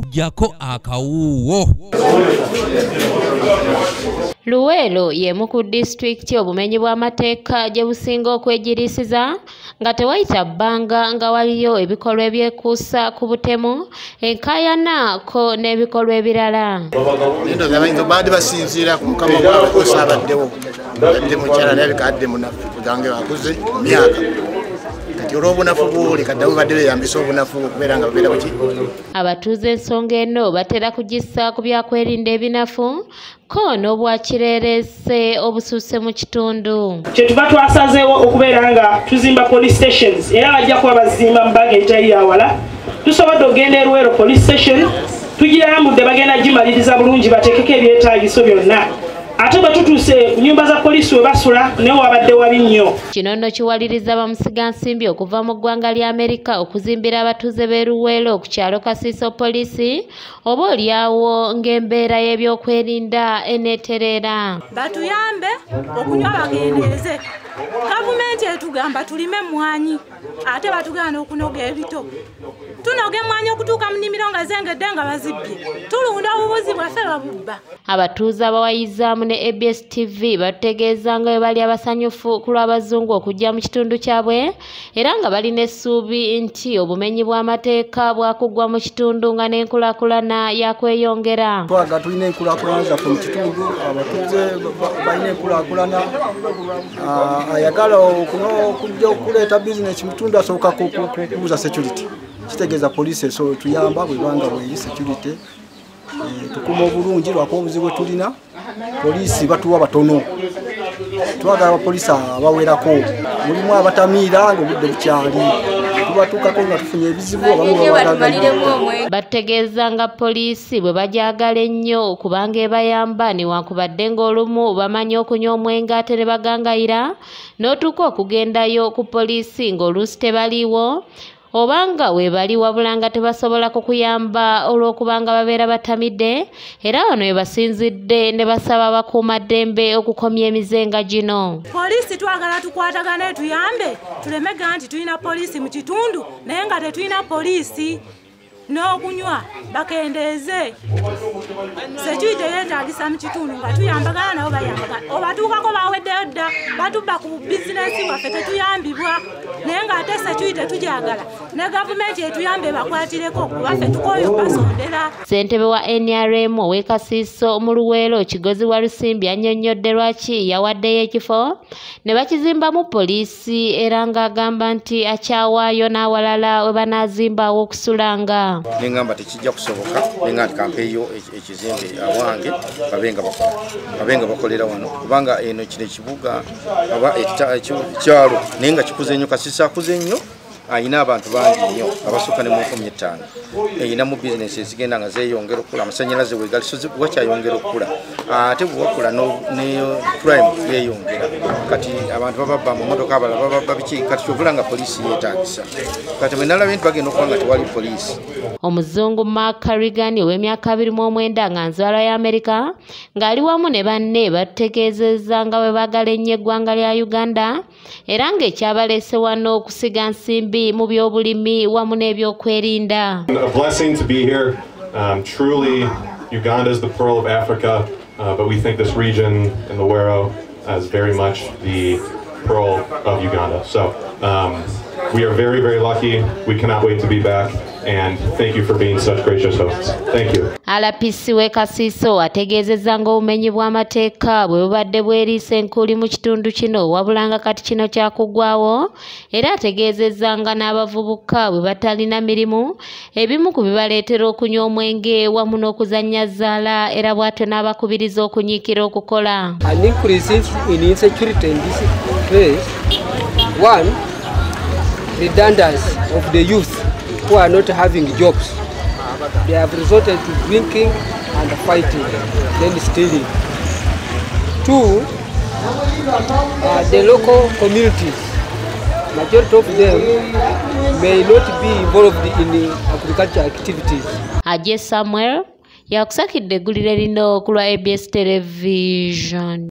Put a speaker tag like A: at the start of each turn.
A: Jako akawuwo.
B: Luweero y'emu ku disitulikiti obumenyi bw'amateeka gye businga okwegiriisiza nga tewayita bbanga nga waliyo ebikolwa ebyekuusa ku butemu, enkaayana ko n'ebikolwa ebirala.
C: Baadde basinziira ku mukama waabwe osaabaddewo adde mukyala alabika adde munafu kugange akuze myaka kati olw'obunafu bw'oli kaddamu badde beeyambisa obunafu okubeera nga babeera buki.
B: Abatuuze ensonga eno batera kugissa ku byakwerinda ebinafu ko n'obwakireerese obususse mu kitundu.
D: Kye tuba twasazeewo okubeera nga tuzimba police stations era bajja kuba bazimba mu bbanga eritali ya wala. Tusobodde okugenda e Luweero police station tugirambudde, bagenda gimaliriza bulungi bateekeko ebyetaagiso byonna. Ate bwe tutuuse ku nnyumba za poliisi we basula naye wabadde wabi nnyo.
B: Kino nno kiwaliriza bamusigansimbi okuva mu ggwanga lya Amerika okuzimbira abatuuze b'e Luweero ku kyalo Kasiiso poliisi oba oliawo ng'embeera y'ebyokwerinda eneetereera.
E: Batuyambe okunywa bakendeeze. Gavumenti etugamba tulime emmwanyi ate batugaana okunoga ebito. Tunoga emmwanyi okutuuka mu nnimiro nga zengedde nga bazibbye. Tulunda obubuzi bwaffe babubba.
B: Abatuuze abawayizaamu ne ABS TV batutegeeza nga bwe bali abasanyufu ku lw'abazungu okujja mu kitundu kyabwe era nga balina essuubi nti obumenyi bw'amateeka bwakuggwa mu kitundu nga n'enkulaakulana yakweyongera.
F: Twaga tulina enkulaakulana zaffe mu kitundu, abatuuze balina enkulaakulana. Ayagala okujja okuleeta bizinesi mu kitundu asooka kubuuza security. Kitegeeza poliisi esobola tuyamba bwebanga bweyi security tukuma obulungi lwakuba obuzibu bwe tulina poliisi batuwa batono. Twagala abapoliisi abawerako, mulimu abatamiira ng'obudde bukyali, tubatuukako nga tufunye ebizibu abamu babagala.
B: Bategeeza nga poliisi bwe bagyagala ennyo kubanga ebayamba newankubadde ng'olumu bamanyi okunywa omwenge ate ne bagangayira n'otuuka okugendayo ku poliisi ng'oluusi tebaliiwo obanga we bali wabula nga tebasobola kukuyamba olw'okubanga babeera batamidde era wano we basinzidde ne basaba abakuumaddembe okukomya emizenga gino.
E: Poliisi twagala tukwatagane tuyambe tulemega nti tulina poliisi mu kitundu naye nga tetulina poliisi n'okunywa bakendeeze. Security yeetaagisa mu kitundu nga tuyambagana nabo bayambagana. Obatuukako baweddeyo dda batubba ku bizinesi waffe tetuyambibwa naye ng'ate security tugyagala ne gavumenti etuyambe bakwatireko kuba ffe tukooye obbasondera.
B: Ssentebe wa NRM ow'e Kasiiso mu Luweero Kigozi Walusimbi annyonnyodde lwaki yawaddeyo ekifo ne bakizimbamu poliisi era ng'agamba nti akyawaayo n'awalala we banaazimbawo okusulanga.
G: Nengamba tekijja kusoboka nenga nti kampeeyo ekizimbe awange babenga bakolera wano kubanga eno kino ekibuga oba ekyalo naye nga kikuze nnyo. Kasiiso akuze nnyo, ayina abantu bangi nnyo abasukka ne mu 15,000, eyina mu bizinesi ezigenda nga zeeyongera okukula, amasannyalaze weegali so wakyayongera okukula ate bwe wakula ne crime yeeyongera. Kati abantu bababba mu mmotoka, abalala bababba biki, kati kyovula nga poliisi yeetaagisa. Kati bwe nalabye nti bagenda okuba nga tewali poliisi.
B: Omuzungu Mark Carrigan ow'emyaka 29 nga nzaalwa ya Amerika ng'ali wamu ne banne batutegeezezza nga bwe baagala ennyo eggwanga lya Uganda era ng'ekyabaleese wano okusiga nsimbi mu byobulimi wamu n'ebyokwerinda.
H: A blessing to be here. Truly, Uganda is the pearl of Africa, but we think this region in Luweero is very much the pearl of Uganda. So we are very, very lucky. We cannot wait to be back. And thank you for being such gracious hosts. Thank you.
B: RPC w'e Kasiiso ategeezezza ng'obumenyi bw'amateeka bwe bubadde bweriisa enkuuli mu kitundu kino wabula nga kati kino kyakuggwawo era ategeezezza nga n'abavubuka bwe batalina mirimu ebimu ku bibaleetera okunywa omwenge wamu n'okuzannya zzaala era bw'atyo n'abakubiriza okunyiikira okukola.
I: An increase in insecurity in this place, one, redundancy of the youth who are not having jobs. They have resorted to drinking and fighting, then stealing. Two, the local communities, majority of them may not be involved in agriculture activities.
B: Aje Samuel yakusakidde eggulire lino ku lwa ABS Television.